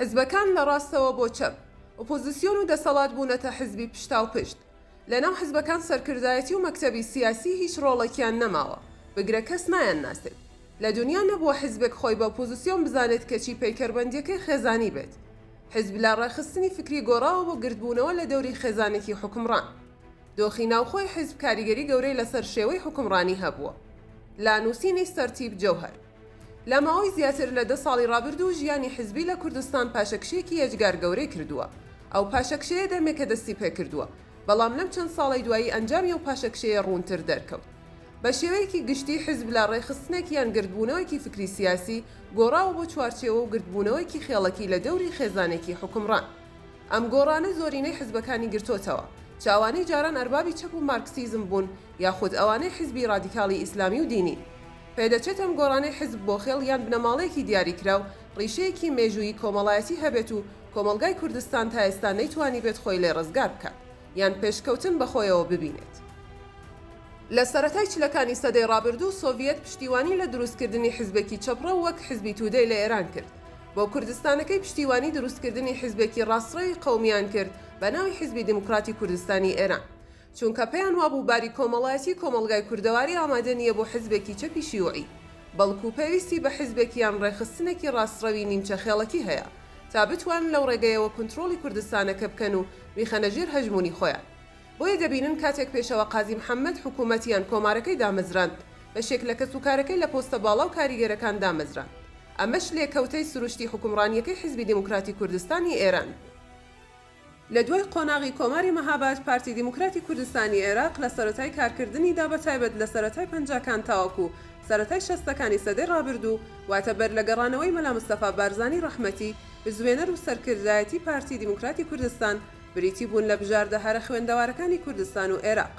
حزبەکان لە ڕاستەوە بۆ چەپ، ئۆپۆزسیۆن و دەسەڵات بوونەتە حزبی پشتاوپشت. لەناو حزبەکان سەرکردایەتی و مەکتەبی سیاسی هیچ ڕۆڵێکیان نەماوە، بگرە کەس نایانناسێت. لە دونیا نەبووە حزبێک خۆی بە ئۆپۆزسیۆن بزانێت کەچی پەیکەربەندیەکەی خێزانی بێت. حزب لە ڕێکخستنی فکری گۆڕاوە بۆ گردبوونەوە لە دەوری خێزانێکی حوکمڕان. دۆخی ناوخۆی حزب کاریگەری گەورەی لەسەر شێوەی حوکمڕانی هەبووە. لە نووسینی سەرتیپ جەوهەر. لە ماوەی زیاتر لە دە ساڵی ڕابردوو ژیانی حزبی لە کوردستان پاشەکشەیەکی یەجگار گەورەی کردووە. ئەو پاشەکشەیە دەمێکە دەستی پێکردووە، بەڵام لەم چەند ساڵەی دوایی ئەنجامی ئەو پاشەکشەیە ڕوونتر دەرکەوت. بە شێوەیەکی گشتی حزب لە ڕێکخستنێک یان گردبوونەوەیەکی فکری سیاسی گۆڕاوە بۆ چوارچێوە و گردبوونەوەیەکی خێڵەکی لە دەوری خێزانێکی حوکمڕان. ئەم گۆڕانە زۆرینەی حزبەکانی گرتۆتەوە، چ ئەوانەی جاران ئەربابی چەپ و مارکسیزم بوون یاخود ئەوانەی حزبی ڕادیکاڵی ئیسلامی و دینین. پێدەچێت ئەم گۆڕانەی حزب بۆ خێڵ یان بنەماڵەیەکی دیاریکراو ڕیشەیەکی مێژوویی کۆمەڵایەتی هەبێت و کۆمەڵگای کوردستان تا ئێستا نەیتوانیبێت خۆی لێ ڕزگار بکات یان پێشکەوتن بەخۆیەوە ببینێت. لە سەرەتای چلەکانی سەدەی ڕابردوو سۆڤیەت پشتیوانی لە دروستکردنی حزبێکی چەپڕەو وەک حزبی تودەی لە ئێران کرد. بۆ کوردستانەکەی پشتیوانی دروستکردنی حزبێکی ڕاستڕەوی قەومیان کرد بە ناوی حزبی دیموکراتی کوردستانی ئێران. چونکە پێیان وابوو باری کۆمەڵایەتی کۆمەڵگای کوردەواری ئامادە نییە بۆ حزبێکی چەپی شیوعی، بەڵکو پێویستی بە حزبێک یان ڕێکخستنێکی ڕاستڕەوی نیمچە خێڵەکی هەیە تا بتوانن لەو ڕێگەیەوە کونترۆڵی کوردستانەکە بکەن و بیخەنە ژێر هەژموونی خۆیان. بۆیە دەبینن کاتێک پێشەوا قازی محەممەد حکوومەت یان کۆمارەکەی دامەزراند، بەشێک لە کەسوکارەکەی لە پۆستە باڵا و کاریگەرەکان دامەزراند. ئەمەش لێکەوتەی سروشتی حوکمڕانییەکەی حیزبی دیموکراتی کوردستانی ئێران بوو. لە دوای قۆناغی کۆماری مەهاباد، پارتی دیموکراتی کوردستانی عێراق لە سەرەتای کارکردنیدا بە تایبەت لە سەرەتای پەنجاکان تاوەکو سەرەتای شەستەکانی سەدەی ڕابردوو، واتە بەر لە گەڕانەوەی مەلا مستەفا بارزانی ڕەحمەتی، بزوێنەر و سەرکردایەتی پارتی دیموکراتی کوردستان بریتی بوون لە بژاردە هەرە خوێندەوارەکانی کوردستان و عێراق.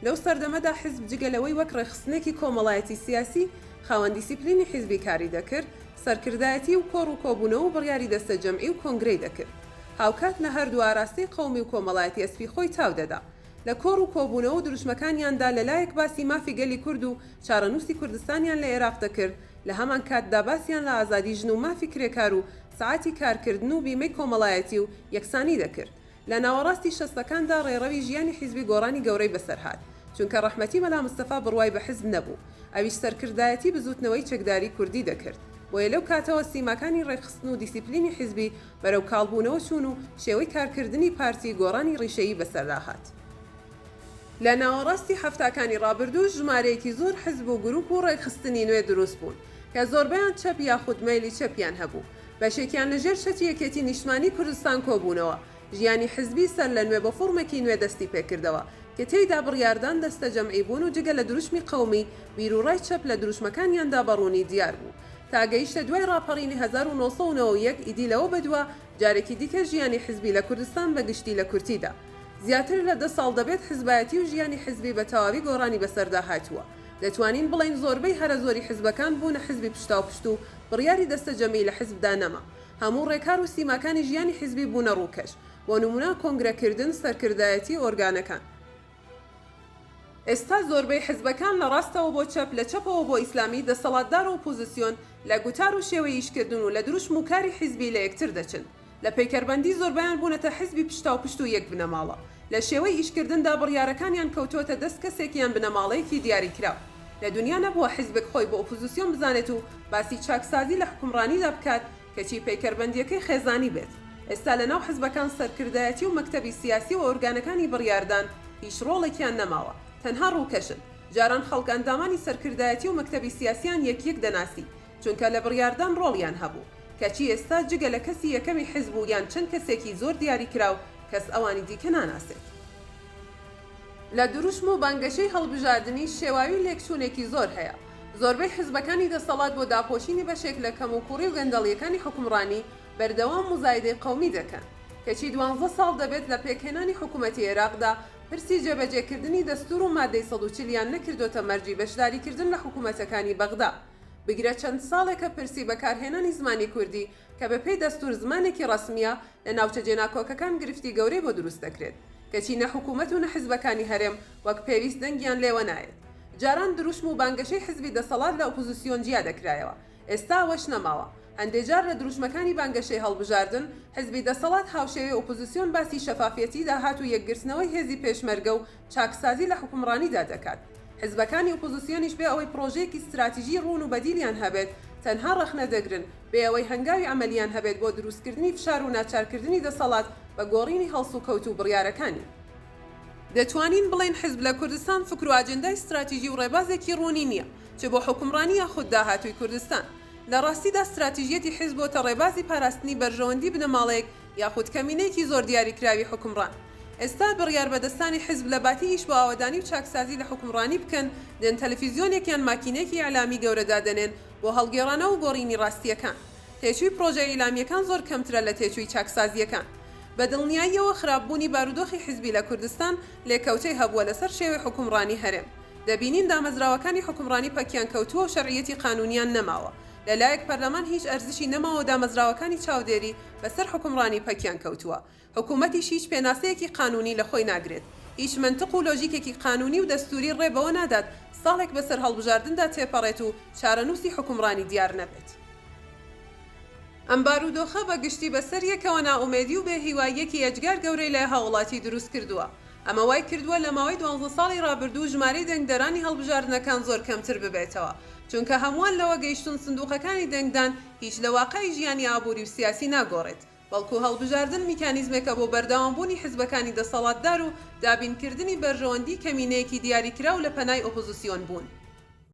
لەو سەردەمەدا حیزب جگە لەوەی وەک ڕێکخستنێکی کۆمەڵایەتی سیاسی خاوەن دیسیپلینی حیزبی کاری دەکرد، سەرکردایەتی و کۆڕ و کۆبوونەوە و بڕیاری دەستەجەمعی و کۆنگرەی دەکرد. هاوکات لە هەردوو ئاراستەی قەومی و کۆمەڵایەتی ئەسپی خۆی تاو دەدا. لە کۆڕ و کۆبوونەوە و دروشمەکانیاندا لە لایەک باسی مافی گەلی کورد و چارەنووسی کوردستانیان لە ئێراق دەکرد، لە هەمانکاتدا باسیان لە ئازادی ژن و مافی کرێکار و سەعاتی کارکردن و بیمەی کۆمەڵایەتی و یەکسانی دەکرد. لە ناوەڕاستی شەستەکاندا ڕێڕەوی ژیانی حیزبی گۆڕانی گەورەی بەسەر هات، چونکە ڕەحمەتی مەلا مستەفا بڕوای بە حزب نەبوو، ئەویش سەرکردایەتی بزووتنەوەی چەکداری کوردی دەکرد، بۆیە لەو کاتەوە سیماکانی ڕێکخستن و دیسیپلینی حیزبی بەرەو کاڵبوونەوە چوون و شێوەی کارکردنی پارتی گۆڕانی ڕیشەیی بەسەردا هات. لە ناوەڕاستی حەفتاکانی ڕابردوو ژمارەیەکی زۆر حزب و گروپ و ڕێکخستنی نوێ دروست بوون، کە زۆربەیان چەپ یاخود مەیلی چەپیان هەبوو، بەشێکیان لە ژێر چەتری یەکێتی نیشتمانی کوردستان کۆبوونەوە، ژیانی حزبی سەرلەنوێ بە فۆڕمێکی نوێ دەستی پێکردەوە، کە تێیدا بڕیاردان دەستەجەمعی بوون و جگە لە دروشمی قەومی، بیروڕای چەپ لە دروشمەکانیاندا بە ڕوونی دیار بوو. تا گەیشتە دوای ڕاپەڕینی 1991 ئیدی لەوە بەدوا جارێکی دیکە ژیانی حزبی لە کوردستان بە گشتی لە کورتیدا. زیاتر لە دە ساڵ دەبێت حزبایەتی و ژیانی حزبی بە تەواوی گۆڕانی بەسەردا هاتووە. دەتوانین بڵێین زۆربەی هەرە زۆری حزبەکان بوونە حزبی پشتاوپشت و بڕیاری دەستەجەمعی لە حزبدا نەما. هەموو ڕێکار و سیماکانی ژیانی حزبی بوونە ڕووکەش. بۆ نموونە کۆنگرەکردن، سەرکردایەتی، ئۆرگانەکان. ئێستا زۆربەی حزبەکان لە ڕاستەوە بۆ چەپ، لە چەپەوە بۆ ئیسلامی، دەسەڵاتدار و ئۆپۆزسیۆن، لە گوتار و شێوەی ئیشکردن و لە دروشم و کاری حزبی لە یەکتر دەچن. لە پەیکەربەندی زۆربەیان بوونەتە حزبی پشتاوپشت و یەک بنەماڵە. لە شێوەی ئیشکردندا بڕیارەکانیان کەوتووەتە دەست کەسێک یان بنەماڵەیەکی دیاریکراو. لە دونیا نەبووە حزبێک خۆی بە ئۆپۆزسیۆن بزانێت و باسی چاکسازی لە حوکمڕانیدا بکات کەچی پەیکەربەندییەکەی خێزانی بێت. ئێستا لە ناو حزبەکان سەرکردایەتی و مەکتەبی سیاسی و ئۆرگانەکانی بڕیاردان هیچ ڕۆڵێکیان نەماوە. تەنها ڕووکەشن. جاران خەڵک ئەندامانی سەرکردایەتی و مەکتەبی سیاسیان یەک یەک دەناسی. چونکە لە بڕیاردان ڕۆڵیان هەبوو. کەچی ئێستا جگە لە کەسی یەکەمی حزب و یان چەند کەسێکی زۆر دیاریکراو کەس ئەوانی دیکە ناناسێت. لە دروشم و بانگەشەی هەڵبژاردنیش شێواوی لێکچوونێکی زۆر هەیە. زۆربەی حزبەکانی دەسەڵات بۆ داپۆشینی بەشێک لە کەموکوڕی و گەندەڵییەکانی حوکمڕانی بەردەوام موزایدەی قەومی دەکەن. کەچی دوانزە ساڵ دەبێت لە پێکهێنانی حکومەتی عێراقدا پرسی جێبەجێکردنی دەستوور و مادەی 140 یان نەکردۆتە مەرجی بەشداریکردن لە حکومەتەکانی بەغدا. بگرە چەند ساڵێکە پرسی بەکارهێنانی زمانی کوردی کە بەپێی دەستوور زمانێکی ڕەسمییە، لە ناوچە جێناکۆکەکان گرفتی گەورەی بۆ دروست دەکرێت. کەچی نە حکوومەت و نە حزبەکانی هەرێم وەک پێویست دەنگیان لێوە نایەت. جاران دروشم و بانگەشەی حزبی دەسەڵات لە ئۆپۆزسیۆن جیا دەکرایەوە. ئێستا ئەوەش نەماوە. هەندێ جار لە دروشمەکانی بانگەشەی هەڵبژاردن، حزبی دەسەڵات هاوشێوەی ئۆپۆزسیۆن باسی شەفافیەتی داهات و یەکگرتنەوەی هێزی پێشمەرگە و چاکسازی لە حوکمڕانیدا دەکات. حزبەکانی ئۆپۆزسیۆنیش بێ ئەوەی پڕۆژەیەکی ستراتیژی ڕوون و بەدیلیان هەبێت، تەنها ڕەخنە دەگرن، بێ ئەوەی هەنگاوی عەمەلیان هەبێت بۆ دروستکردنی فشار و ناچارکردنی دەسەڵات بە گۆڕینی هەڵسوکەوت و بڕیارەکانی. دەتوانین بڵێین حزب لە کوردستان فکر و ئاجێندای ستراتیژی و ڕێبازێکی ڕوونی نییە، چ بۆ حوکمڕانی یاخود داهاتووی کوردستان. لە ڕاستیدا ستراتیژیەتی حیزب بۆتە ڕێبازی پاراستنی بەرژەوەندی بنەماڵەیەک یاخود کەمینەیەکی زۆر دیاریکراوی حوکمڕان. ئێستا بڕیاربەدەستانی حیزب لە باتی ئیش بۆ ئاوەدانی و چاکسازی لە حوکمڕانی بکەن، دێن تەلەفیزیۆنێک یان ماکینەیەکی ئیعلامی گەورە دادەنێن بۆ هەڵگێڕانەوە و گۆڕینی ڕاستییەکان. تێچووی پڕۆژە ئیعلامییەکان زۆر کەمترە لە تێچووی چاکسازییەکان. بە دڵنیاییەوە خراپبوونی بارودۆخی حیزبی لە کوردستان لێکەوتەی هەبووە لەسەر شێوەی حوکمڕانی هەرێم. دەبینین دامەزراوەکانی حوکمڕانی پەکیان کەوتووە و شەرعیەتی قانونیان نەماوە. لە لایەک پەرلەمان هیچ ئەرزشی نەماوە و دامەزراوەکانی چاودێری بەسەر حوکمڕانی پەکیان کەوتووە. حکومەتیش هیچ پێناسەیەکی قانونی لە خۆی ناگرێت. هیچ مەنتق و لۆژیکێکی قانونی و دەستوری ڕێ بەوە نادات ساڵێک بەسەر هەڵبژاردندا تێپەڕێت و چارەنووسی حوکمڕانی دیار نەبێت. ئەم بارودۆخە بە گشتی بەسەر یەکەوە نائومێدی و بێ هیواییەکی ئێجگار گەورەی لای هاوڵاتی دروست کردووە. ئەمە وای کردووە لە ماوەی دوانزە ساڵی ڕابردوو ژمارەی دەنگدەرانی هەڵبژاردنەکان زۆر کەمتر ببێتەوە. چونکە هەمووان لەوە گەیشتوون سندوقەکانی دەنگدان هیچ لە واقعی ژیانی ئابووری و سیاسی ناگۆڕێت، بەڵکو هەڵبژاردن میکانیزمێکە بۆ بەردەوامبوونی حزبەکانی دەسەڵاتدار و دابینکردنی بەرژەوەندی کەمینەیەکی دیاریکراو لە پەنای ئۆپۆزسیۆن بوون.